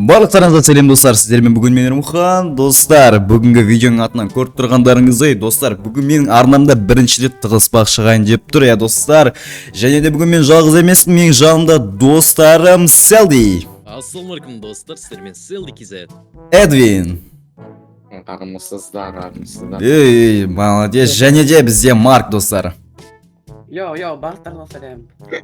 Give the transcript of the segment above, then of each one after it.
Барлықтарыңызға сәлем, достар! Сіздермен бүгін мен, Ермұхан. Достар, бүгінгі видеоның атынан көріп тұрғандарыңыздай, достар, бүгін менің арнамда бірінші рет тығыспақ шығайын деп тұр, иә, достар. Және де бүгін мен жалғыз емеспін, менің жанымда достарым Селди. Ассалаумағалейкум, достар, сіздермен Селди KZ. Эдвин. Армысыздар, армысыздар! Ей, молодец! Және де бізде Марк, достар. Йоу, йоу, барлықтарыңа сәлем.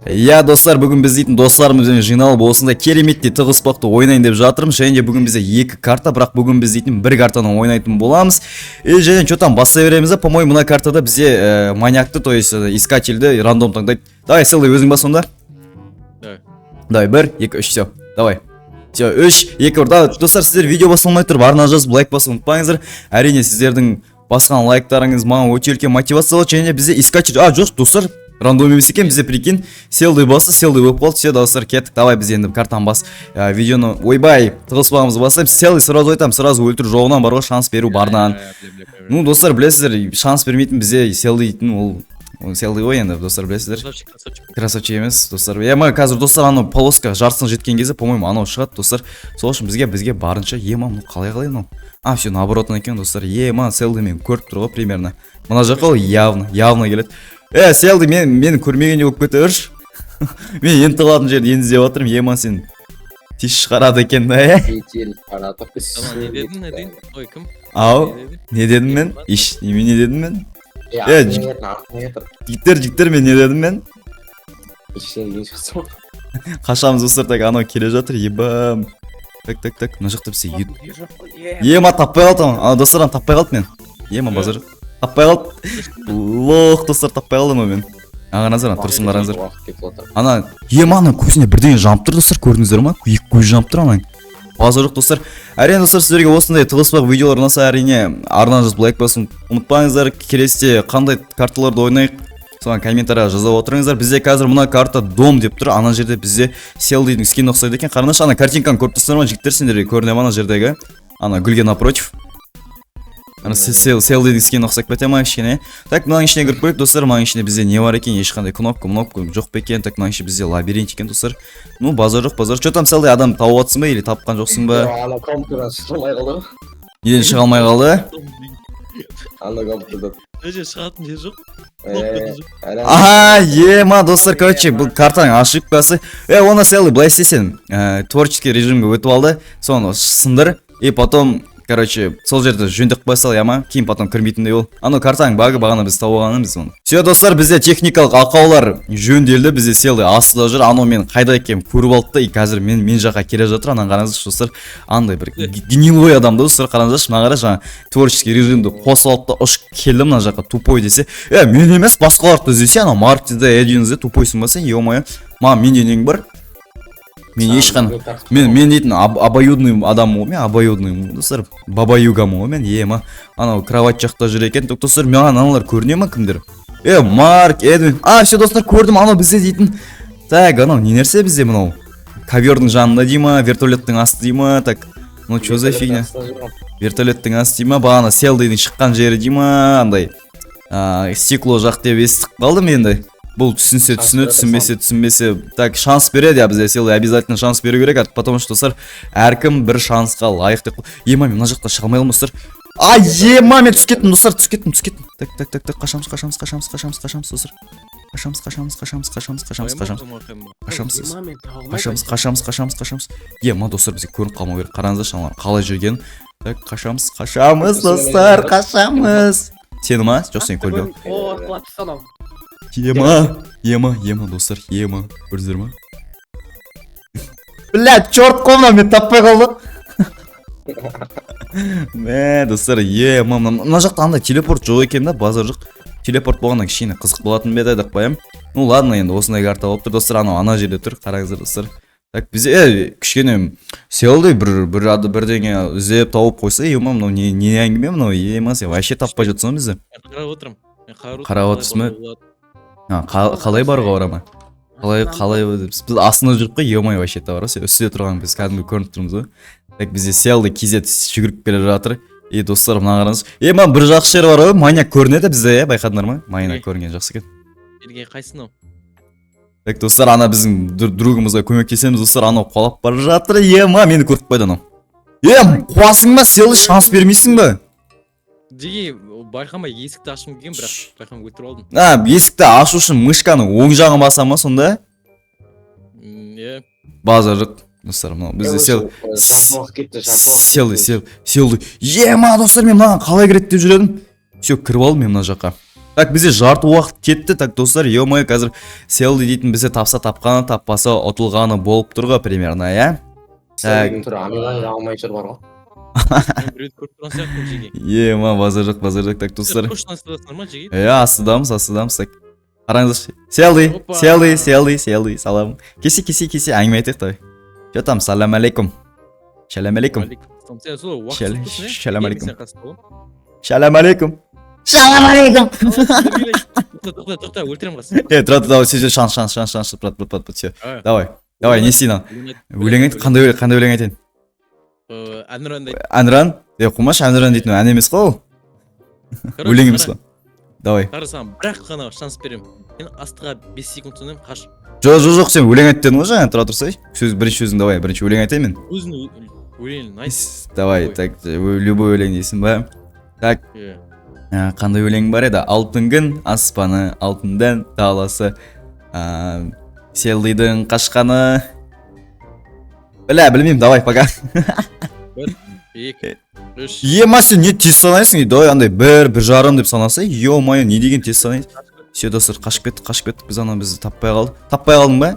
Иә, достар, бүгін біз дейтін достарымызбен жиналып, осындай кереметтей тығыспақты ойнайын деп жатырмыз. Және де бүгін бізде екі карта, бірақ бүгін біз дейтін бір картаны ойнайтын боламыз. И және что там, бастай береміз да. По моему, мына картада бізде маньякты, то есть искательді рандом таңдайды. Давай, Селди, өзің бас онда. Давай. Давай, бір, екі, үш, все, давай. Все, үш, екі, бір. Давай, достар, сіздер видео басталмай тұрып арна жазып, лайк басуды ұмытпаңыздар. Әрине, сіздердің басқан лайктарыңыз маған өте үлкен мотивация болады. Және де бізде искатель, а, жоқ, достар, рандом емес екен бізде, прикинь. Селди басы, Селди болып қалды. Все, достар, кеттік. Давай, біз енді картаны бас, видеоны, ойбай, тығыспағымызды бастаймыз. Селди, сразу айтамын, сразу өлтіру жоғынан бар ғой, шанс беру барынан. Ну, достар, білесіздер, шанс бермейтін бізде Селди дейтін, ол Селди ғой енді, достар, білесіздер. Красавчик, красавчик. Красавчик емес, достар. Иә, ма, қазір, достар, анау полоска жартысына жеткен кезде, по моему, анау шығады, достар. Сол үшін бізге барынша. Ема, мынау қалай мынау? А, все, наоборот екен, достар. Ема, Селди мені көріп тұр ғой примерно. Мына жаққа ол явно келеді. Е, Селди, мен мені көрмегендей болып кете берші. Мен енді тығылатын жерді енді іздеп жатырмын. Ема, сен тез шығарады екен да, е. Жетел баратып. Ана, не дедің, не дедің? Ой, кім? Ау. Не дедің? Не дедім мен? Еш неме, не дедім мен? Е, Е, артына кетір. Жігіттер, жігіттер, мен не дедім мен? Ештеңе шықсын. Қашамыз, достар. Так, анау келе жатыр, ебам. Так, так, так, мына жақта бізде Жоқ қой, е. Ема, таппай қалды ана, достар, ана таппай қалды мен. Ема, базар таппай қалды. Лох, достар, таппай қалдым ғой мен. Ана қараңыздар, ана тұрсын, қараңыздар. Уақыт кетіп жатыр. Ана, ема, ана көзіне бірдеңе жанып тұр, достар, көрдіңіздер ма? Екі көзі жанып тұр ананың. Базар жоқ, достар. Әрине, достар, сіздерге осындай тығыспақ видеолар ұнаса, әрине, арна жазып, лайк басуды ұмытпаңыздар. Келесіде қандай карталарды ойнайық, соған комментарийға жаза отырыңыздар. Бізде қазір мына карта «Дом» деп тұр. Ана жерде бізде Селдидің скині ұқсайды екен. Қараңдаршы, ана картинканы көріп тұрсыңдар ма, жігіттер, сендерге көріне ма ана жердегі, ана гүлге напротив? Ана Селдидің скині ұқсап кете ма кішкене? Так, мынаның ішіне кіріп көрейік, достар. Мынаның ішінде бізде не бар екен? Ешқандай кнопка кнопка жоқ па екен? Так, мынаның іші бізде лабиринт екен, достар. Ну, базар жоқ, базар. Че там, Селди, адам тауып жатсың ба или тапқан жоқсың ба? Ана компьютерден шыға алмай қалды ғой. Неден шыға алмай қалды? Ана компьютерден. Мына жер шығатын жер жоқ. Е, Кнопка да жоқ. Әлі. Ага, ема, достар, короче, бұл картаның ошибкасы. Е, оны, Селди, былай істесең, творческий режимге өтіп алды, соны сындыр, и потом, короче, сол жерді жөндеп қоя сал, ма, кейін потом кірмейтіндей бол. Анау картаның багы, бағана біз тауып алғанбыз оны. Все, достар, бізде техникалық ақаулар жөнделді, бізде Селди астында жүр, анау мен қайда екенін көріп алды да, и қазір мен жаққа келе жатыр. Ананы қараңыздаршы, достар, андай бір гнилой адам да, достар, қараңыздаршы, мына қара, жаңа творческий режимді қосып алды да, ұшып келді мына жаққа, тупой десе. Е, мен емес, басқаларды іздесе, анау Марк ізде, Эдвин ізде, тупойсың ба сен, е мое? Маған, менде нең бар? Мен ешқандай, мен дейтін обоюдный адаммын ғой, мен обоюдныймын ғой, достар, баба югамын ғой мен. Ема, анау кровать жақта жүр екен. Так, достар, маған аналар көріне ма, кімдер? Е, Марк, Эдвин. А, все, достар, көрдім, анау бізде дейтін. Так, анау не нәрсе бізде мынау? Ковердің жанында дей ма, вертолеттің асты дей ма? Так, ну что за фигня? Вертолеттің асты дей ма, бағана Селдидің шыққан жері дей ма, андай стекло жақ деп естіп қалдым енді. Бұл түсінсе Шанс түсінеді, береді. Түсінбесе түсінбесе. Так, шанс береді, иә, бізде Селди обязательно шанс беру керек, потому что, достар, әркім бір шансқа лайық деп. Ема, мен мына жақта шыға алмай қалдым, достар. А, ема, мен түсіп кеттім, достар, түсіп кеттім, түсіп кеттім. Так, так, так, так, қашамыз, қашамыз, қашамыз, қашамыз, қашамыз, достар. Қашамыз, қашамыз, қашамыз, қашамыз, қашамыз, қашамыз. Қашамыз. Ема, мен таба алмай. Қашамыз, қашамыз, қашамыз, қашамыз. Ема, достар, бізге көрініп қалмау керек. Қараңыздаршы, аналар қалай жүргенін. Так, қашамыз, қашамыз, достар, қашамыз. Сені ма? Жоқ, сені көрмей. О, құлап түсті анау. Ема, ема, ема, достар, ема, көрдіңіздер ма? Бля, черт қой мынау, мен таппай қалдым. Мә, достар, ема, мына жақта андай телепорт жоқ екен да, базар жоқ. Телепорт болғанда кішкене қызық болатын ба еді деп қоямын. Ну ладно, енді осындай карта болып тұр, достар, анау ана жерде тұр, қараңыздар, достар. Так, бізде кішкене Селди бір бірдеңе іздеп тауып қойса, ема, мынау не әңгіме мынау, ема, сен вообще таппай жатсың ғой бізді. Мен қарап отырмын. Мен қарап Қарап отырсың ба? А, қалай баруға бара ма? Қалай біз астында жүріп қой, ё вообще бар ғой, сен үстіде тұрған, біз кәдімгі көрініп тұрмыз ғой. Так, бізде Селди KZ жүгіріп келе жатыр. И, достар, мына қараңыз. Е, мына бір жақсы жері бар ғой, маньяк көрінеді бізде, иә, байқадыңдар ма? Маньяк көрінген жақсы екен. Елге қайсысы мынау? Так, достар, ана біздің другымызға көмектесеміз, достар, анау қуалап бара жатыр. Ема, мені көріп қойды анау. Е, қуасың ба, Селди, шанс бермейсің ба? Жеге, байқамай есікті ашқым келген, бірақ байқамай өлтіріп алдым. А, есікті ашу үшін мышканың оң жағын баса ма сонда? Иә. Базар жоқ, достар, мынау бізде сел Жарты уақыт кетті, жарты уақыт. Селди, сел, Селди. Ема, достар, мен мынаған қалай кіреді деп жүр едім. Все, кіріп алдым мен мына жаққа. Так, бізде жарты уақыт кетті. Так, достар, ё-моё, қазір Селди дейтін бізде тапса тапқаны, таппаса ұтылғаны болып тұр ғой примерно, иә? Так. Селдидің түрі Амилай алмай жүр бар ғой. Мен біреуді көріп тұрған сияқтымын, жеге. Ема, базар жоқ, базар жоқ. Так, достар. Точно астыдасыңдар ма, жеге? Иә, астыдамыз, астыдамыз. Так. Қараңыздаршы. Селди, Опа. Селди, Селди, Селди, салам. Кесе, кесе, кесе, әңгіме айтайық давай. Че там, салам алейкум. Шалам алейкум. Алейкум. Сен сол уақыт тұрсың, иә? Шалам алейкум. Сен қасында бол. Шалам алейкум. Шалам алейкум. Тоқта, тоқта, тоқта, өлтіремін қазір. Е, тұра, тұра, давай, все, шанс, шанс, шанс, шанс, брат, брат, брат, все. Давай. Давай, давай, не істейін ал? Өлең айт, қандай өлең, қандай өлең айтайын? Әнұранды айт. Әнұран? Е, қумаш, Әнұран дейтін ән емес қой ол. Короче, Өлең емес қара, қой. Давай. Қара, саған бір-ақ қана шанс беремін. Мен астыға 5 секунд санаймын, қаш. Жоқ, жоқ, жоқ, сен өлең айт дедің ғой жаңа, тұра тұрсай. Сөз, бірінші сөзің давай, бірінші өлең айтайын мен. Өзің өлеңін айт. Давай, Ой. так, любой өлең дейсің ба? Так, Иә. Қандай өлең бар еді? Алтын күн аспаны, алтын дән даласы, Селдидің қашқаны. Бля, білмеймін, давай, пока. 1, 2, 3. Ема, сен не тез санайсың? Давай, андай бір, бір жарым деп санаса, ё-моё, не деген тез санайсың? Все, достар, қашып кеттік, қашып кеттік, біз ана бізді таппай қалды. Таппай қалдың ба?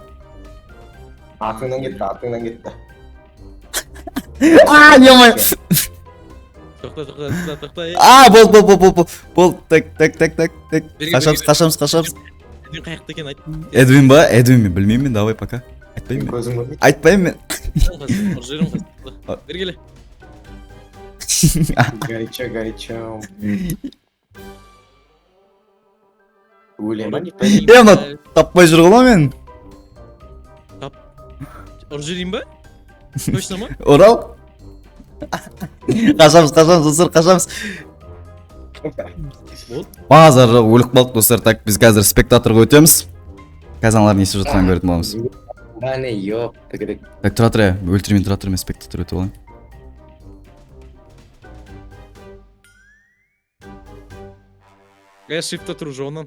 Артыңнан кетті, артыңнан кетті. А, ё-моё. Тоқта, тоқта, тоқта, тоқта. Е. А, болды, болды, болды, болды, болды. Так, так, так, так, так. Берге, Қашамыз, берге. қашамыз, қашамыз. Эдвин қай жақта екенін айт. Эдвин ба? Эдвин мен білмеймін мен, давай, пока. Айтпаймын мен. Көзің көрмейді. Айтпаймын мен. Қазір, ұрып жіберемін қазір. Бері келе. Горячо, горячо. Өлең ба, не Е, мына таппай жүр ғой мен. Ұрып жіберейін ба? Точно ма? Орал. Қашамыз, қашамыз, достар, қашамыз. Болды. Базар жоқ, өліп қалдық, достар. Так, біз қазір спектаторға өтеміз. Қазір аналар не істеп жатқанын көретін боламыз. Бәне, ёп, тігірек. Так, тұра тұр, өлтірмей тұра тұр, мен спектатор өтіп алайын. Е, shift'та тұр жоғынан.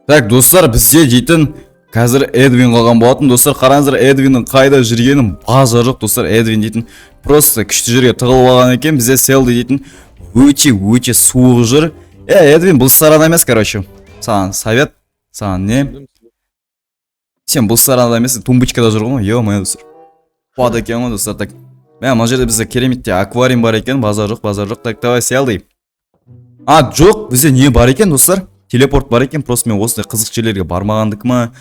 Так, достар, бізде дейтін қазір Эдвин қалған болатын. Достар, қараңыздар, Эдвиннің қайда жүргенін, базар жоқ, достар. Эдвин дейтін просто күшті жерге тығылып алған екен. Бізде Селди дейтін өте өте суық жүр. Е, Эдвин бұл саран емес, короче. Саған совет, саған не? Сен бұл саран емес, тумбочкада жүр ғой, ё-моё, достар. Қуады екен ғой, достар. Так, мә, мына жерде бізде кереметте аквариум бар екен, базар жоқ, базар жоқ. Так, давай, Селди. А, жоқ, бізде не бар екен, достар? Телепорт бар екен, просто мен осындай қызық жерлерге бармағандық ма?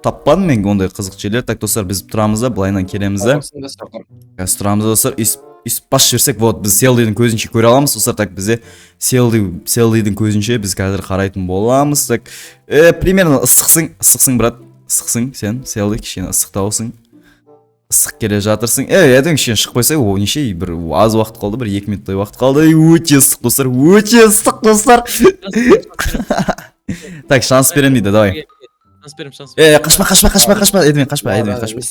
Таппадым мен ондай қызық жерлер. Так, достар, біз тұрамыз да, былайынан келеміз да. Қазір тұрамыз да, достар, өйстіп бас жіберсек, вот, біз Селдидің көзінше көре аламыз, достар. Так, бізде Селдидің көзінше біз қазір қарайтын боламыз. Так, примерно ыстықсың, ыстықсың, брат, ыстықсың сен, Селди, кішкене ыстықтаусың. Ыстық келе жатырсың. Эдвин кішкене шығып қойса, о, неше, бір аз уақыт қалды, бір 2 минуттай уақыт қалды. Өте ыстық, достар, өте ыстық, достар. Так, шанс беремін дейді, давай. Шанс беремін, шанс беремін. Қашпа, қашпа, қашпа, қашпа, Эдвин, қашпа, Эдвин, қашпа.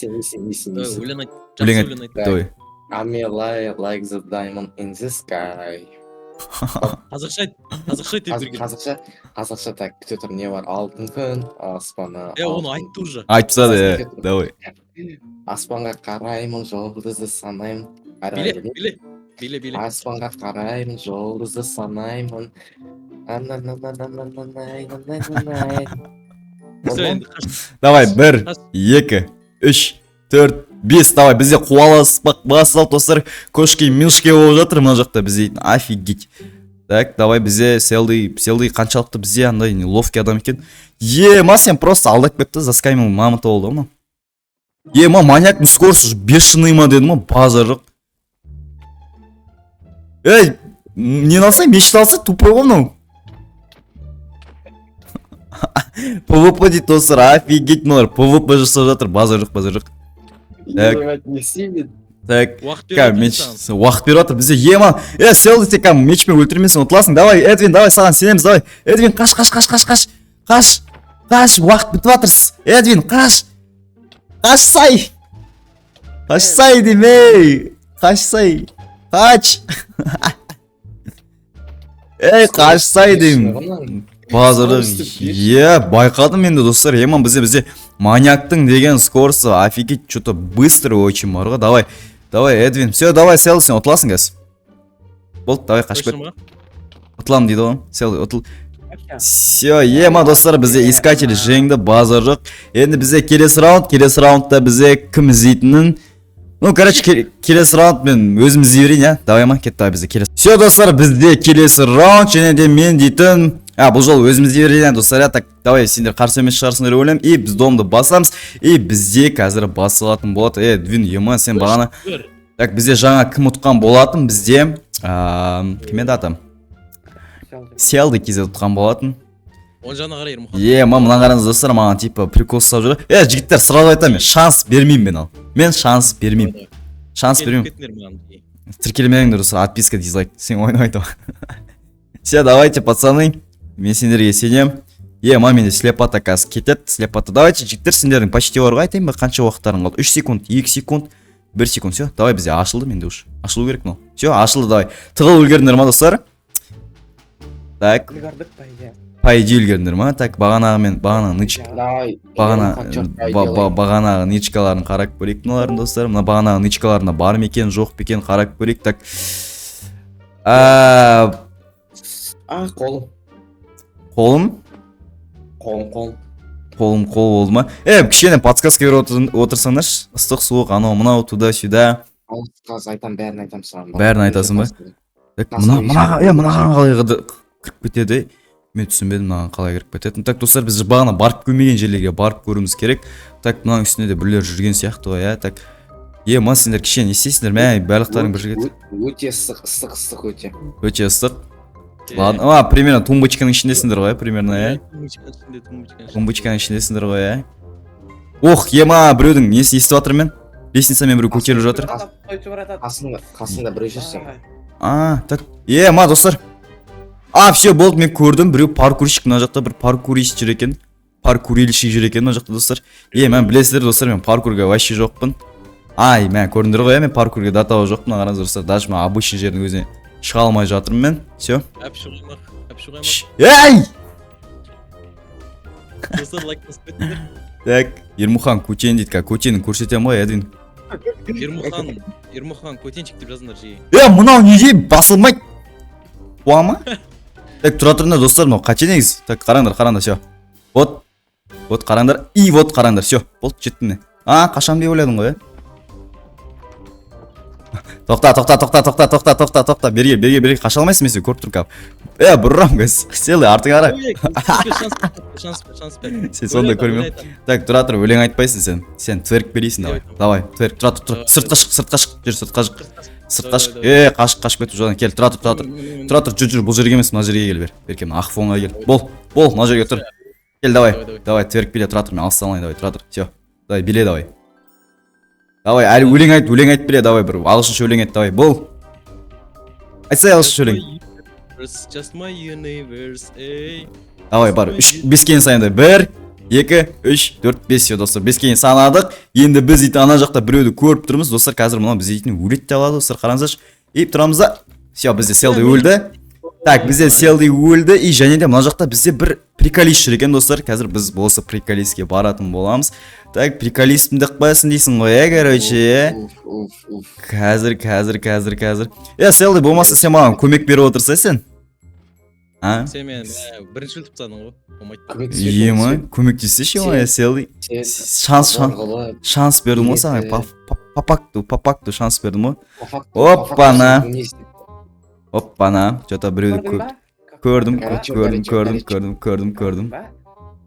Өлең айт, Өлең жақсы айт. өлең айт. Давай. I'm like the diamond in the sky. Қазақша айт, қазақша айт деп берген. Қазақша, қазақша, так, күте тұр, не бар? Алтын күн, аспаны. Е, оны айтты уже. Айтып тастады, е, давай. Аспанға қараймын, жұлдызды санаймын. Биле, биле, биле, биле. Аспанға қараймын, жұлдызды санаймын. Все, енді қаш. Давай, 1, 2, 3, 4, 5, давай, бізде қуаласпақ басталды, достар. Кошки, мишки болып жатыр мына жақта бізде дейтін, офигеть. Так, давай, бізде Селди, Селди қаншалықты бізде андай ловкий адам екен. Ема, сен просто алдап кетті, заскамил мамонта болды ғой мынау. Ема, маньяктың скорости бешеный ма дедім ғой, базар жоқ. Ей, нені алсаң, мешті алсаң, тупой ғой мынау. ПВП дейді, достар, офигеть, мыналар ПВП жасап жатыр, базар жоқ, базар жоқ. Так. Не істеймін? Так, Уақыт беріп меч, жатыр саған. уақыт беріп жатыр бізде. Ема, Селди, сен кәдімгі мечпен өлтірмесең ұтыласың. Давай, Эдвин, давай, саған сенеміз, давай. Эдвин, қаш, қаш, қаш, қаш, қаш. Қаш. Қаш, уақыт бітіп жатыр. Эдвин, қаш. Қашсай. Қашсай деймін, қашсай. Қаш. Ей, қашсай деймін. Базарда, иә, байқадым енді, достар. Ема, бізде маньяктың деген скорости офигеть, что то быстро очень бар ғой. Давай, давай, Эдвин. Все, давай, Сел, сен ұтыласың қазір. Болды, давай, қашып Точно кет. ма? Ұтыламын дейді ғой. Сел, ұтыл. Все, ема, достар, бізде искатель жеңді, базар жоқ. Енді бізде келесі раунд, келесі раундта бізде кім іздейтінін. Ну, короче, келесі раунд мен өзім іздей берейін, иә? Давай ма, кет, давай, бізде келесі. Все, достар, бізде келесі раунд және де мен дейтін. А, бұл жолы өзім іздей берейін, иә, достар, иә. Так, давай, сендер қарсы емес шығарсыңдар деп ойлаймын. И біз домды басамыз. И бізде қазір басылатын болады. Е, Двин, ема, сен бағана. Бір. Так, бізде жаңа кім ұтқан болатын? Бізде кім еді аты? Селді кезе ұтқан болатын. Оң жағына қарай, Ермұхан. Е, ма, мына қараңыз, достар, маған типа прикол ұстап жүр. Е, жігіттер, сразу айтамын, мен шанс бермеймін мен ал. Мен шанс бермеймін. Шанс Келіп бермеймін. кетіңдер маған. Тіркелмеңдер, достар, отписка, дизлайк. Сен ойнамайды. Все, давайте, пацаны. Мен сендерге сенем. Е, ма, менде слепота қазір кетеді, слепота. Давайте, жігіттер, сендердің почти бар ғой, айтайын ба, қанша уақыттарың қалды? 3 секунд, 2 секунд, 1 секунд. Все, давай, бізде ашылды менде уж. Ашылу керек мынау. Все, ашылды, давай. Тығылып үлгердіңдер ма, достар? Так, Үлгердік, по идее. По идее үлгердіңдер ма? Так, бағанағы мен, бағана нычка Давай. Бағана Ермұхан, чёрт, ба- бағанағы нычкаларын қарап көрейік мыналардың, достар. Мына бағанағы нычкаларында бар ма екен, жоқ па екен, қарап көрейік. Так. А, А, қолым. Қолым? Қолым, қолым. Қолым қол болды ма? Е, кішкене подсказка беріп отырсаңдаршы. Ыстық, суық, анау мынау, туда сюда. Қазір айтамын, бәрін айтамын саған. Бәрін айтасың ба? Так, мына мынаған, е, мынаған қалай кіріп кетеді? Мен түсінбедім, мынаған қалай кіріп кететін. Так, достар, біз бағана барып көрмеген жерлерге барып көруіміз керек. Так, мынаның үстінде де біреулер жүрген сияқты ғой, иә. Так, е, ма, сендер кішкене не істейсіңдер, мә, барлықтарың бір жерге. Өте ыстық, ыстық, ыстық өте. Өте ыстық. Ладно, а, примерно тумбочканың ішіндесіңдер ғой, иә, примерно, иә. Тумбочканың ішінде, тумбочканың ішінде. Тумбочканың ішіндесіңдер ғой, иә. Ох, ема, біреудің несін естіп жатырмын мен. Лестницамен біреу көтеріліп жатыр. Қасында, қасында біреу жүрсең. А, так, е, ма, достар. А, все, болды, мен көрдім, біреу паркурщик мына жақта, бір паркурист жүр екен. Паркурильщик жүр екен мына жақта, достар. Е, мен білесіздер, достар, мен паркурға вообще жоқпын. Ай, мә, көрдіңдер ғой, иә, мен паркурге до того жоқпын, қараңыздар, достар, даже мен обычный жердің өзіне шыға алмай жатырмын мен. Все. Әпші қоймақ, әпші қоймақ. Ей! Достар, лайк басып кетіңдер. Так, Ермұхан көтен дейді, қазір көтенін көрсетемін ғой, Эдвин. Ермұхан, Ермұхан көтенчик деп жазыңдар жиі. Е, мынау неге басылмайды? Қуа ма? Так, тұра тұрыңдар, достар, мынау қате негізі. Так, қараңдар, қараңдар, все. Вот. Вот қараңдар. И вот қараңдар, все. Болды, жеттім мен. А, қашан деп ойладың ғой, е? Тоқта, тоқта, тоқта, тоқта, тоқта, тоқта, тоқта. Берге, берге, берге. Қаша алмайсың, мен сені көріп тұрмын қазір. Е, бұрам қазір. Селый, артыңа қара. Ой, шанс бер, шанс бер, шанс бер. Сен сонда Өлең айт, көрмей. өлең айт. Так, тұра тұр, өлең айтпайсың сен. Сен тверк бересің, давай. Давай, тверк, тұра тұр, тұр. Сыртқа шық, сыртқа шық, жүр, сыртқа шық. Сыртқа шық. Е, қашып, қашып кетіп жатыр. Кел, тұра тұр, тұра тұр. Тұра тұр, жүр, жүр, бұл жерге емес, мына жерге кел бер. Бері кел, мына ақ фонға кел. Бол, бол, мына жерге тұр. Кел, давай. Давай, давай. Давай, тверк биле, тұра тұр, мен алыстан алайын, давай, тұра тұр. Все. Давай, биле, давай. Давай, әлі өлең айт, өлең айт биле, давай, бір ағылшынша өлең айт, давай, бол. Айтсай ағылшынша өлең. Just my universe, ey. Давай, бар, үш, беске дейін санайды. Бір, екі, үш, төрт, бес. Все, достар, беске дейін санадық. Енді біз дейтін ана жақта біреуді көріп тұрмыз, достар. Қазір мынау біз дейтін өледі де алады, достар, қараңыздаршы. И тұрамыз да, все, бізде Селди өлді. Так, бізде Селди өлді. И және де мына жақта бізде бір приколист жүр екен, достар. Қазір біз осы приколистке баратын боламыз. Так, приколистпін деп қоясың дейсің ғой, иә, короче, иә. Уф, уф, уф. Қазір, қазір, қазір, қазір. Е, Селди, болмаса сен маған көмек беріп отырса сен, а? Сен мен бірінші өлтіріп тастадың ғой, болмайды. Көмектеспе, Ема, көмектессеші оңай, Селди. Сен Шанс, шанс, қылып, шанс бердім ғой саған. Е. По факту, по факту шанс бердім ғой. По факту- по факту Оппана. сен не істедің? Оппана, че то біреуді Көрдің көп ба? Көрдім. Горячо, Көрдім. горячо, Көрдім. горячо. Көрдім, көрдім, көрдім. Ба?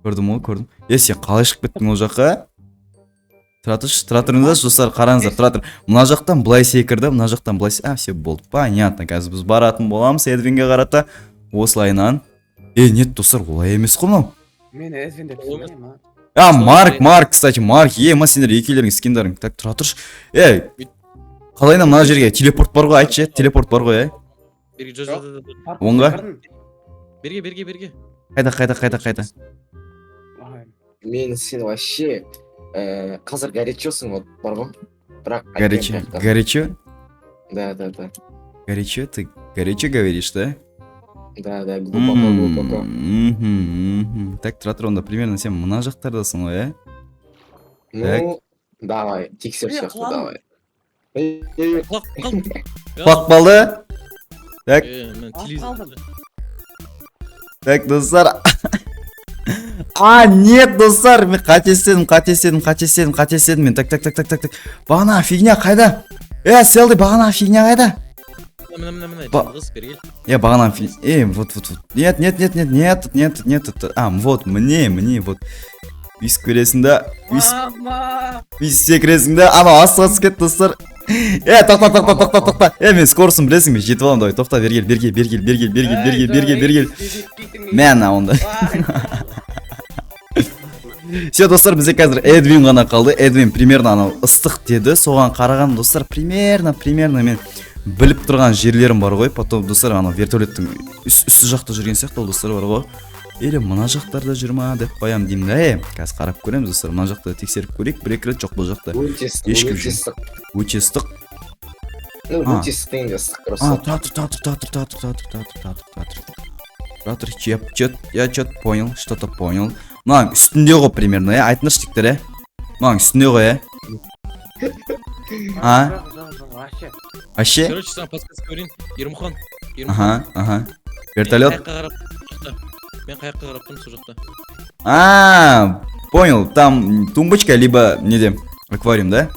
Көрдім ғой, көрдім. Е, сен қалай шығып кеттің ол жаққа? Тұра тұршы, тұра тұрыңыздаршы, достар, қараңыздар, тұра тұр. Мына жақтан былай секірді, мына жақтан былай. А, все, болды, понятно. Қазір біз баратын боламыз Эдвинге қарата осылайынан. Е, нет, достар, олай емес қой мынау. Мен Эдвин деп түсінбеймін, а. А, Марк, Марк, кстати, Марк. Е, ма, сендер екеулерің скиндарың. Так, тұра тұршы. Е, қалайынан мына жерге телепорт бар ғой, айтшы, телепорт бар ғой, е? Берге, жо, жо, жо, жо. Паркур Оңға? секірдің. Берге, берге, берге. Қайда, қайда, қайда, қайда? Ай, Мен сен вообще қазір горячосың, вот бар ғой, бірақ айтпаймын Горячо, қаяқта. Горячо? Да. Горячо, ты горячо говоришь, да? Да, глубоко, глубоко. Мгм, мгм. Так, тұра тұр, онда примерно сен мына жақтардасың ғой, иә? Ну давай, тексер Е, сияқты. құладым. Давай. Ей, ей. Құлап қалдым. Құлап қалды. Так. Е, мен Құлап телевизор. қалдым. Так, достар. А, нет, достар, мен қате істедім, қате істедім, қате істедім, қате істедім мен. Так, так, так, так, так, так. Бағана фигня қайда? Е, Селди, бағана фигня қайда? Міне, міне, міне, жалғыз, бері кел. Я бағана вот, вот, вот. Нет, нет, нет, нет, нет, нет, нет, нет. А, вот, міне, міне, вот. Өйстіп көресің да, өйстіп, Мама! өйстіп секіресің да, анау астыға түсіп кетті, достар. Е, тоқта, тоқта, тоқта, тоқта. Е, мен скоростьын білесің бе, жетіп аламын, давай, тоқта, бері кел, бері кел, бері кел, бері кел, бері кел, бері кел, бері кел, бері кел. Мә, ана онда. Все, достар, бізде қазір Эдвин ғана қалды. Эдвин примерно анау ыстық деді. Соған қараған, достар, примерно мен біліп тұрған жерлерім бар ғой. Потом, достар, анау вертолеттің үсті жақта жүрген сияқты ол, достар, бар ғой. Или мына жақтарда жүр ма деп қоямын деймін да. Е, қазір қарап көреміз, достар. Мына жақта тексеріп көрейік. Бір екі рет жоқ бұл жақта. Өте ыстық. Ешкім Өте жоқ. ыстық. Өте ыстық. Ну, А. өте ыстық дегенде ыстық А, просто. тұра тұр, тұра тұр, тұра тұр, тұра тұр, тұра тұр, тұра тұр, тұра тұр, тұра тұр. Я чё понял, что-то понял. Мынаның үстінде ғой примерно, иә? Айтыңдаршы, жігіттер, иә? Мынаның үстінде ғой, иә? А? Жоқ, жоқ, жоқ, вообще. Вообще? Короче, саған подсказка берейін, Ермұхан, Ермұхан. Ага. Мен Вертолет. қаяққа қарап сол жақта. Мен қаяққа қарап тұрмын, сол жақта. А, понял. Там тумбочка, либо неде, аквариум, да?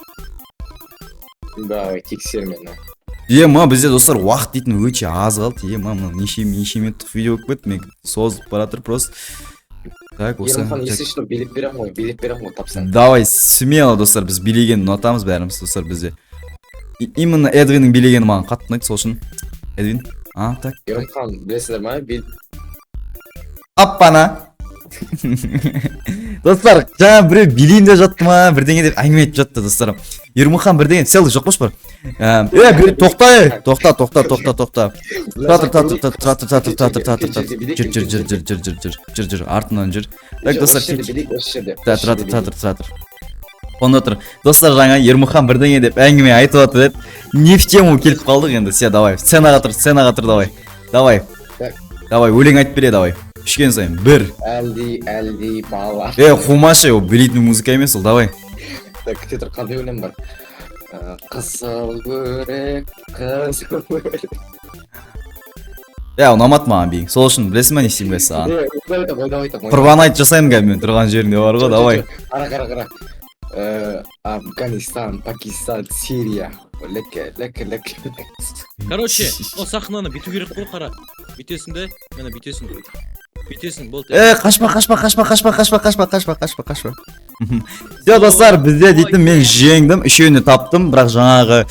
Давай, тексер мені. Ема, бізде, достар, уақыт дейтін өте аз қалды. Ема, мынау неше минуттық видео болып кетті, мен созып бара жатыр просто. Так, осы. Ермұхан, Так. если что, билеп беремін ғой, билеп беремін ғой, тапсаң. Давай, смело, достар, біз билегенін ұнатамыз бәріміз, достар, бізде. Именно Эдвиннің билегені маған қатты ұнайды, сол үшін. Эдвин, а, так. Ермұхан, білесіңдер ма? Аппана. Достар, жаңа біреу билейін деп жатты ма, бірдеңе деп әңгіме айтып жатты, достар. Ермұхан бірдеңе, сел жоқ қойшы бар. Е, тоқта, е, тоқта, тоқта, тоқта, тоқта. Тұра тұр, тұра тұр, тұра тұр, тұра тұр, тұра тұр, тұра тұр, тұра тұр. Жүр, жүр, жүр, жүр, жүр, жүр, жүр, жүр, жүр, артынан жүр. Так, достар, Осы жерде билейік, осы жерде. Тұра тұра тұр, тұра тұр, тұра тұр. Онда тұр. Достар, жаңа Ермұхан бірдеңе деп әңгіме айтып жатыр еді. Не в тему келіп қалдық енді. Все, давай, сценаға тұр, сценаға тұр, давай. Давай. Так. Давай, өлең айтып бере, давай. Үшкен сайын. Бір. Әлди, әлди, бала. Е, қумашы, ол билейтін музыка емес ол, давай. Так, күте тұр, қандай өлең бар? Қызыл бөрік, қызыл бөрік. Е, ұнамады маған биің. Сол үшін білесің ба не істеймін қазір саған? Е, ойнап айтамын, ойнап айтамын. Құрбан айт жасаймын қазір мен тұрған жеріңде бар ғой, давай. Қара, қара, қара. Афганистан, Пакистан, Сирия. Леке, леке, леке. Короче, ол сахнаны бүйту керек қой, қара, бүйтесің де, міне, бүйтесің, бүйтесің, болды. Е, қашпа, қашпа, қашпа, қашпа, қашпа, қашпа, қашпа, қашпа, қашпа. Все, достар, бізде дейтін мен жеңдім, үшеуін де таптым, бірақ жаңағы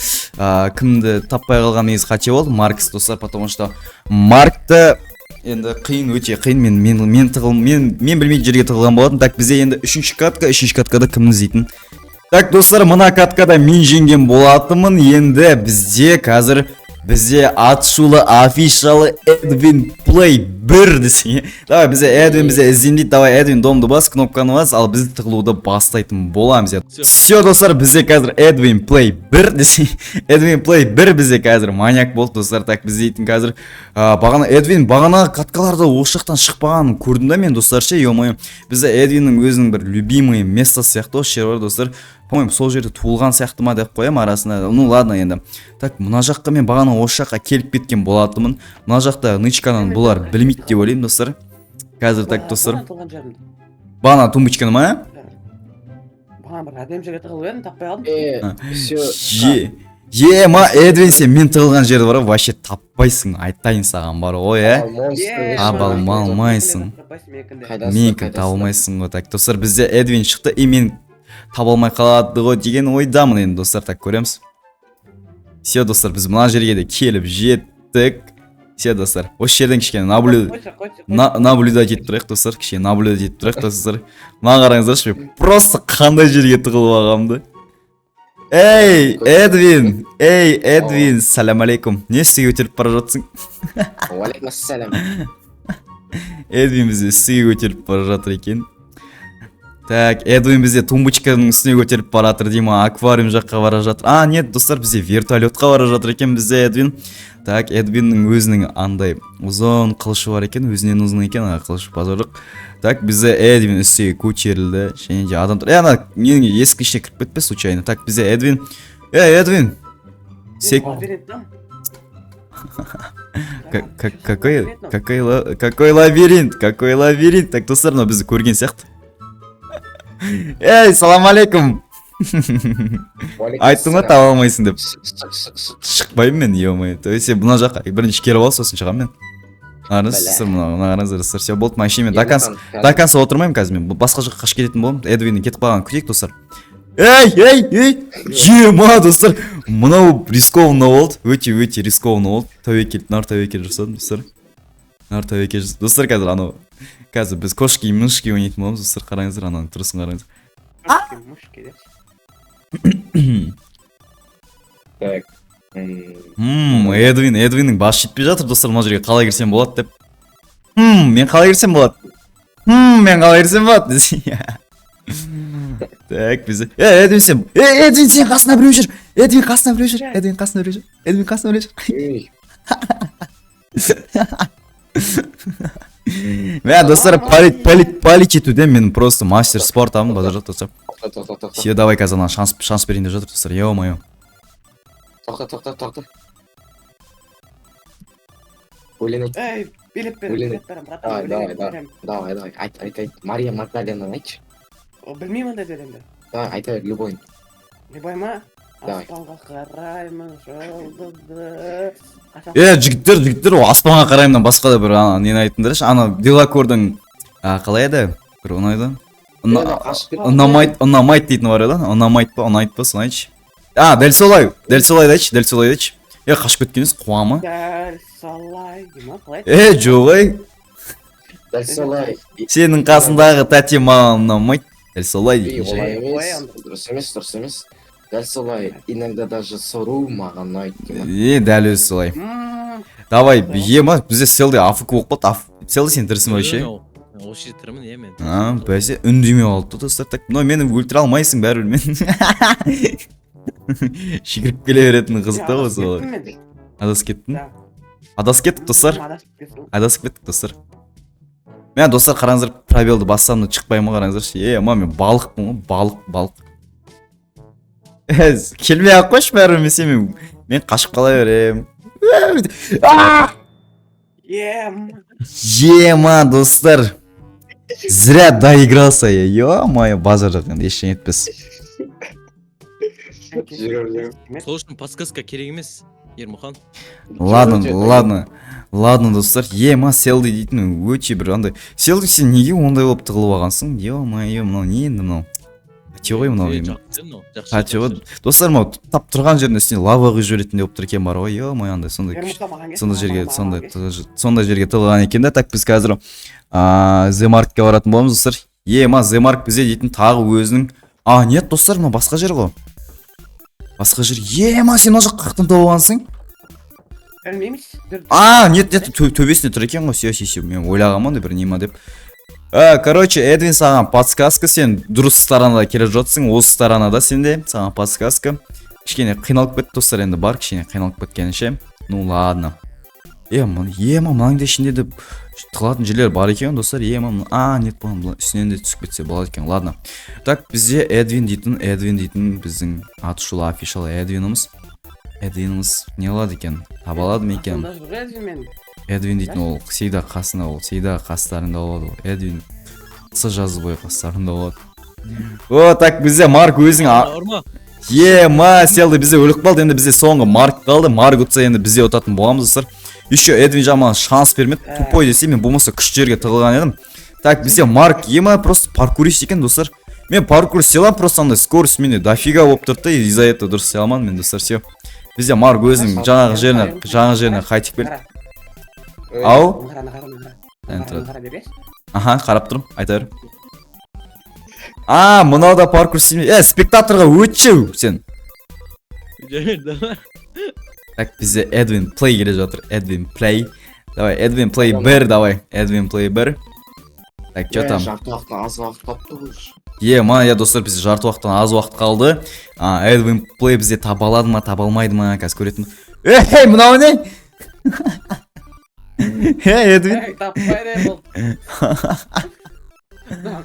кімді таппай қалған негізі қате болды, Маркс, достар, потому что Маркты енді қиын, өте қиын, мен тығыл мен білмейтін жерге тығылған болатын. Так, бізде енді үшінші катка, үшінші каткада кімді іздейтін? Так, достар, мына каткада мен жеңген болатынмын. Енді бізде қазір бізде атышулы афишалы Эдвин Плей 1 десең, иә. Давай, бізде Эдвин бізде іздеймін дейді. Давай, Эдвин, домды бас, кнопканы бас, ал біз тығылуды бастайтын боламыз. Иә. Всё. Все, достар, бізде қазір Эдвин Плей 1 десең, Эдвин Плей 1 бізде қазір маньяк болды, достар. Так, біз дейтін қазір бағана Эдвин бағана каткаларда осы жақтан шықпағанын көрдім да мен, достар, ше, ё-моё. Бізде Эдвиннің өзінің бір любимый место сияқты осы жер бар, достар. По-моему, сол жерде туылған сияқты ма деп қоямын арасында. Ну ладно енді. Так, мына жаққа мен бағана осы жаққа келіп кеткен болатынмын. Мына жақта нычканы бұлар білмейді деп ойлаймын, достар. Қазір, так, достар. Туған жерімді. Бағана тумбочканы ма? Бағана бір әдемі жерге тығылып едім, таппай қалдым. Е, все. Е, ма, Эдвин, сен мен тығылған жерді бар ғой, вообще таппайсың, айтайын саған бар ғой, ә? Таба алмайсың. Таппайсың менікінде. Қайдасың, Менікін қайдасың? таба алмайсың ғой. Так, достар, бізде Эдвин шықты и мен таба алмай қалады ғой деген ойдамын енді, достар. Так, көреміз. Все, достар, біз мына жерге де келіп жеттік. Все, достар, осы жерден кішкене Қойшы, қойшы, наблюдать етіп тұрайық, достар, кішкене наблюдать етіп тұрайық, достар. Мына қараңыздаршы, мен просто қандай жерге тығылып алғанымды. Ей, Эдвин, ей, Эдвин, сәлем алейкум. Не үстіге көтеріп бара жатсың? Уалейкум ассалам. Эдвин бізде үстіге көтеріп бара жатыр екен. Так, Эдвин бізде тумбочканың үстіне көтеріп бара жатыр дей ма, аквариум жаққа бара жатыр. А, нет, достар, бізде вертолетқа бара жатыр екен бізде Эдвин. Так, Эдвиннің өзінің андай ұзын қылышы бар екен, өзінен ұзын екен ана қылыш, базарлық. Так, бізде Эдвин үстіге көтерілді және де адам тұр. Е, ана ненің есіктің ішіне кіріп кетпе случайно. Так, бізде Эдвин. Ей, Эдвин! Сек... Лабиринт там. Какой лабиринт, какой лабиринт? Так, достар, мынау бізді көрген сияқты. Ей, салам алейкум! Айттым ғой, таба алмайсың деп. Шықпаймын мен, ё. То есть сен мына жаққа бірінші келіп ал, сосын шығамын мен. Қараңыз, достар, мына қараңыздар, достар. Все, болды, машина мен до конца отырмаймын қазір мен. Басқа жаққа қашып кететін боламын. Эдвиннің кетіп қалғанын күтейік, достар. Ей, ей, ей! Ема, достар, мынау рискованно болды. Өте, өте рискованно болды. Тәуекел, нар тәуекел жасадым, достар. Нар тәуекел жасадым. Достар, қазір анау қазір біз кошки мышки ойнайтын боламыз, достар, қараңыздар, ананың тұрысын қараңыздар. Мышки, деп. Так. Эдвин, Эдвиннің басы жетпей жатыр, достар, мына жерге қалай кірсем болады деп. Мен қалай кірсем болады? Мен қалай кірсем болады десең. Так, бізде. Е, Эдвин сен, е, Эдвин, сен қасына біреу жүр. Эдвин, қасына біреу жүр. Эдвин, қасына біреу жүр. Эдвин, қасына біреу жүр. Ей, Мә, достар, палить етуден мен просто мастер спортамын, базар жоқ, достар. Тоқта, тоқта, тоқта. Все, давай, қазір ана шанс берейін деп жатыр, достар. Ё-моё. Тоқта, тоқта, тоқта. Өлең айт. Ей, билеп бер, Өлең. билеп беремін, братан, Давай, өлең давай, айтып давай. беремін. Давай, давай, айт, айт, айт. Мария Магдаленаны айтшы. О, білмеймін андай өлеңді. Давай, айта бер, любой. Любой ма? Давай. Аспанға қараймын, жұлдызды. Е, жігіттер, жігіттер, ол аспанға қараймыннан басқа да бір ана нені айтыңдаршы. Ана Делакордың қалай еді? Бір ұнайды. Қашып кет. Ұнамайды, ұнамайды дейтіні бар еді. Ұнамайды па, ұнайды па, соны айтшы. А, дәл солай, дәл солай айтшы, дәл солай айтшы. Е, қашып кеткеніңіз қуама. Дәл солай, ма, қалай? Е, жоқ ей. Дәл солай. Сенің қасындағы тәте маған ұнамайды. Дәл солай Ей, дейтін ше. олай Ой, емес. анда. Дұрыс емес, дұрыс емес. Дәл солай. Иногда даже сору маған ұнайды деймін. Е, дәл өзі солай. Давай, ема, бізде Селди АФК болып қалды. Селди, сен тірісің вообще? Осы жерде тірімін, иә, мен. А, бәсе, үндемей қалды да, достар. Так, мынау мені өлтіре алмайсың бәрібір мен. Жүгіріп келе беретін қызық та ғой сол. Адасып кеттім мен. Адасып кеттің? Да. Адасып кеттік, достар. Адасып кеттім. Адасып кеттік, достар. Мә, достар, қараңыздар, пробелді бассам да шықпай ма, қараңыздаршы. Е, ма, мен балықпын ғой, балық, балық. Е, келмей ақ қойшы бәрібір, мен сен мен қашып қала беремін. А! Ем. Ема, достар. Зря доигрался я. Ё-моё, базар жоқ енді, ештеңе етпес. Жүгір, жүгір. Сол үшін подсказка керек емес, Ермұхан. Ладно, ладно. Ладно, достар. Ема, Селди дейтін өте бір андай. Селди, сен неге ондай болып тығылып алғансың? Ё-моё, мынау не енді мынау? Қате ғой мынау Е, енді. жақсы мынау, жақсы. Қате ғой. Жақсы. Достар, мынау тап тұрған жердің үстіне лава құйып жіберетіндей болып тұр екен бар ғой. Ё-моё, андай сондай күш. Ермұхан, маған келші, Сондай жерге маған, сондай маған келші. сондай жерге тығылған екен да. Так, біз қазір Земаркке баратын боламыз, достар. Ема, Земарк бізде дейтін тағы өзінің. А, нет, достар, мынау басқа жер ғой. Басқа жер. Ема, сен мына жаққа қаяқтан тауып алғансың? Білмеймін. А, нет, нет, төбесінде тұр екен ғой. Все, все, все. Мен ойлағанмын ондай бір нема деп. А, короче, Эдвин, саған подсказка, сен дұрыс сторонада келе жатсың, осы сторонада сенде, саған подсказка. Кішкене қиналып кетті, достар, енді бар, кішкене қиналып кеткенше. Ну ладно. Е, ема, мынаның да ішінде де тығылатын жерлер бар екен, достар. Ема, а, нет, бұның үстінен де түсіп кетсе болады екен. Ладно. Так, бізде Эдвин дейтін, Эдвин дейтін біздің атышулы афишалы Эдвиніміз. Эдвиніміз не қылады екен? Таба алады ма екен? Қасымда жүр Эдвин мен. Эдвин дейтін ол всегда қасында, ол всегда қастарында болады ол. Эдвин қысы жазы бойы қастарында болады. О, так, бізде Марк өзің Ұрма. Ема, Селді бізде өліп қалды, енді бізде соңғы Марк қалды. Марк ұтса, енді бізде ұтатын боламыз, достар. Еще Эдвин жаман шанс бермеді. Тупой десе, мен болмаса күшті жерге тығылған едім. Так, бізде Марк, ема, просто паркурист екен, достар. Мен паркур істей аламын, просто андай скорость менде дофига болып тұрды да, из-за этого дұрыс істей алмадым мен, достар. Все. Бізде Марк өзінің жаңағы жеріне қайтып келді. Қара, Ау. қара, қара, қара. Ән Қара, тұрады. қара бересіз. Аха, қарап тұрмын, айта бер. А, мынау да паркур істемей. Е, спектаторға өтші сен. Давай. Так, бізде Эдвин Плей келе жатыр. Эдвин Плей. Давай, Эдвин Плей бір, давай. Эдвин Плей бір. Так, че там? Жарты уақыттан аз уақыт қалыпты ғой. Е, ма, иә, достар, бізде жарты уақыттан аз уақыт қалды. А, Эдвин Плей бізде таба алады ма, таба алмайды ма, қазір көретін. Ей, мынау не? Ей, Эдвин. Ей, таппайды бұл.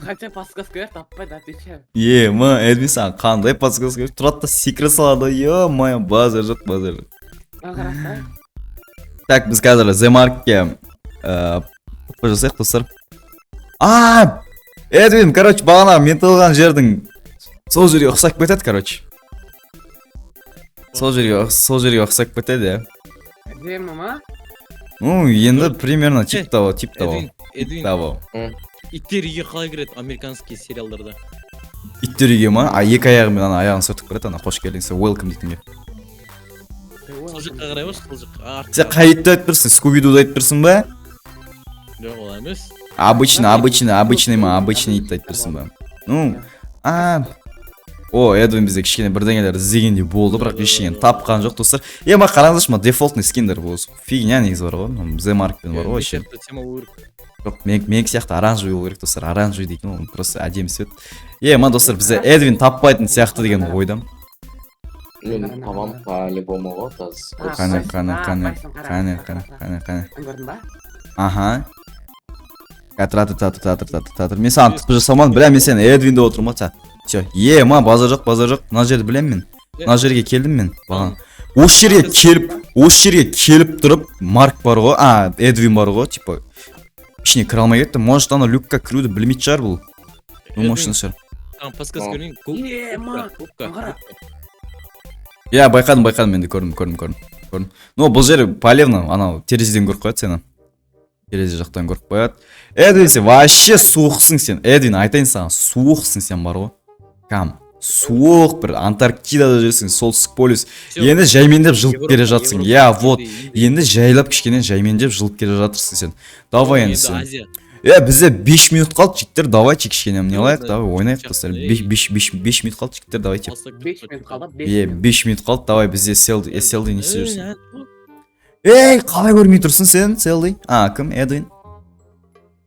Қанша подсказка бер, таппайды, отвечаю. Е, ма, Эдвин, саған қандай подсказка беріп тұрады да, секіре салады. Е, базар жоқ, базар жоқ. Мына қараса. Так, біз қазір The Markке жасайық, достар. А, Эдвин, короче, бағана мен тығылған жердің сол жерге ұқсап кетеді, короче. Сол жерге ұқсап кетеді, иә. Әдемі ма? Ну, енді примерно тип того, тип того. Эдвин, Эдвин, Того. Иттер үйге қалай кіреді американский сериалдарда? Иттер үйге ма? А, екі аяғымен ана аяғын сүртіп кіреді, ана «қош келдіңіз», welcome дейтінге. Сол жаққа қарай бар, сол жаққа. Артқа. Сен қай итті айтып тұрсың? Скуби Дуды айтып тұрсың ба? Жоқ, олай емес. Обычный, обычный, обычный ма, обычный итті айтып тұрсың ба? Ну, а, о, Эдвин бізде кішкене бірдеңелер іздегендей болды, бірақ ештеңені тапқан жоқ, достар. Е, ма, қараңыздаршы, мына дефолтный скиндер бұл фигня негізі бар ғой, мына The Markпен бар ғой вообще. Тема болу керек. Жоқ, мен сияқты оранжевый болу керек, достар. Оранжевый дейтін ол просто әдемі цвет. Е, ма, достар, бізде Эдвин таппайтын сияқты деген ойдамын. Мен табам по-любому ғой қазір. Қане, қане, қане, қане, қане, қане, қане. Көрдің ба? Аха. Тұра тұр, тұра тұр, тұра тұр, тұра тұр, тұра тұр. Мен саған ТП жасамадым, бля, мен сені Эдвин деп отырмын ғой. Все, е, ма, базар жоқ, базар жоқ. Мына жерді білемін мен. Мына жерге келдім мен. Бағана. Осы жерге келіп тұрып, Марк бар ғой, а, Эдвин бар ғой, типа ішіне кіре алмай кетті. Может, ана люкка кіруді білмейтін шығар бұл. Ну, мощный шығар. Саған подсказка берейін. Е, ма, Губка. Қара. Иә, байқадым, байқадым, мен де көрдім, көрдім, көрдім. Көрдім. Ну, бұл жер полевно, анау терезеден көріп қояды сені. Терезе жақтан көріп қояды. Эдвин, сен вообще суықсың сен. Эдвин, айтайын саған, суықсың сен бар ғой. Кам. Суық бір Антарктидада жүрсің, солтүстік полюс. Енді жаймендеп жылып келе жатсың. Иә, вот. Енді жайлап, кішкене жаймендеп жылып келе жатырсың сен. Давай енді сен. Азия. Е, бізде 5 минут қалды, жігіттер, давайте кішкене не қылайық, давай ойнайық, достар. 5 5 минут қалды, жігіттер, давайте. 5 минут қалды, 5 Е, минут. 5 минут қалды, давай, бізде Селди, Селди, не істеп жүрсің? Ей, қалай көрмей тұрсың сен, Селди? А, кім? Эдвин?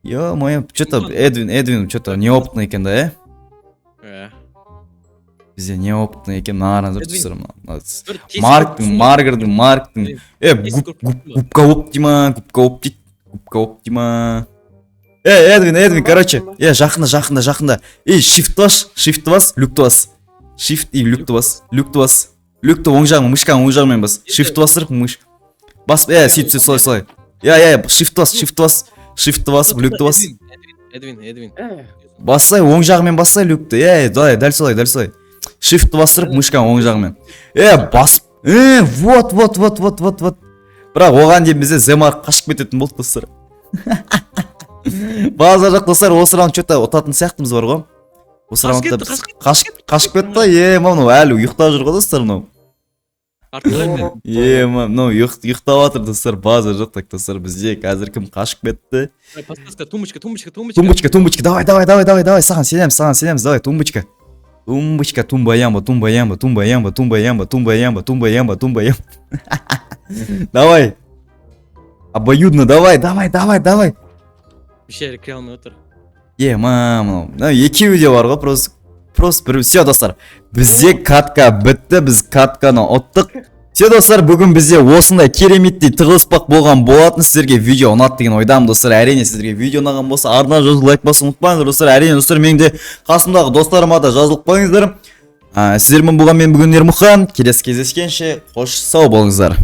Ё-моё, что-то Эдвин, Эдвин, что-то неопытный екен да, э? Э. Бізде неопытный екен, мына қараңыздар, Эдвин. достар, Марктың, Маргердің, Марктың. Е, губ, губ, губка Боб дей ма, губка Боб дейді, губка Боб дей ма? Е, Эдвин, Эдвин, короче, е, жақында, жақында, жақында. Ей, shift бас, shift бас, люкті бас. Shift и люкті бас, люкті бас. Люкті оң жағымен, мышканың оң жағымен бас. Shift бастырып, мыш. Бас, е, сөйт, сөйт, солай, солай. Иә, иә, shift бас, shift бас, shift басып, люкті бас. Эдвин, Эдвин. Е, Бассай, оң жағымен бассай люкті. Е, давай, дәл солай, дәл солай. Shift бастырып, мышканың оң жағымен. Е, басып. Е, вот, вот, вот, вот, вот, вот. Бірақ оған дейін бізде Земарк қашып кететін болды, достар. Базар жоқ, достар, осы раунд что-то ұтатын сияқтымыз бар ғой. Осы Қашып раундта кетті, біз қашып. Қашып кетті, е, мынау әлі ұйықтап жүр ғой, достар, мынау. Артқа. Е, мынау ұйықтап жатыр, достар, базар жоқ. Так, достар, бізде қазір кім қашып кетті? Подсказка, тумбочка, тумбочка, тумбочка. Тумбочка, тумбочка, давай, давай, давай, давай, давай, саған сенеміз, саған сенеміз, давай, тумбочка. Тумбочка, тумба ямба, тумба ямба, тумба ямба, тумба ямба, тумба ямба, тумба ямба, тумба ямба. Давай. Обоюдно, давай, давай, давай, давай. Вообще кіре алмай отыр. Е, мам, мынау екеуі де бар ғой, просто бір. Все, достар, бізде катка бітті, біз катканы ұттық. Все, достар, бүгін бізде осындай кереметтей тығылыспақ болған болатын. Сіздерге видео ұнады деген ойдамын, достар. Әрине, сіздерге видео ұнаған болса, арна жазылып, лайк басуды ұмытпаңыздар, достар. Әрине, достар, менің де қасымдағы достарыма да жазылып қойыңыздар. Сіздермен болған мен бүгін Ермұхан. Келесі кездескенше, қош сау болыңыздар.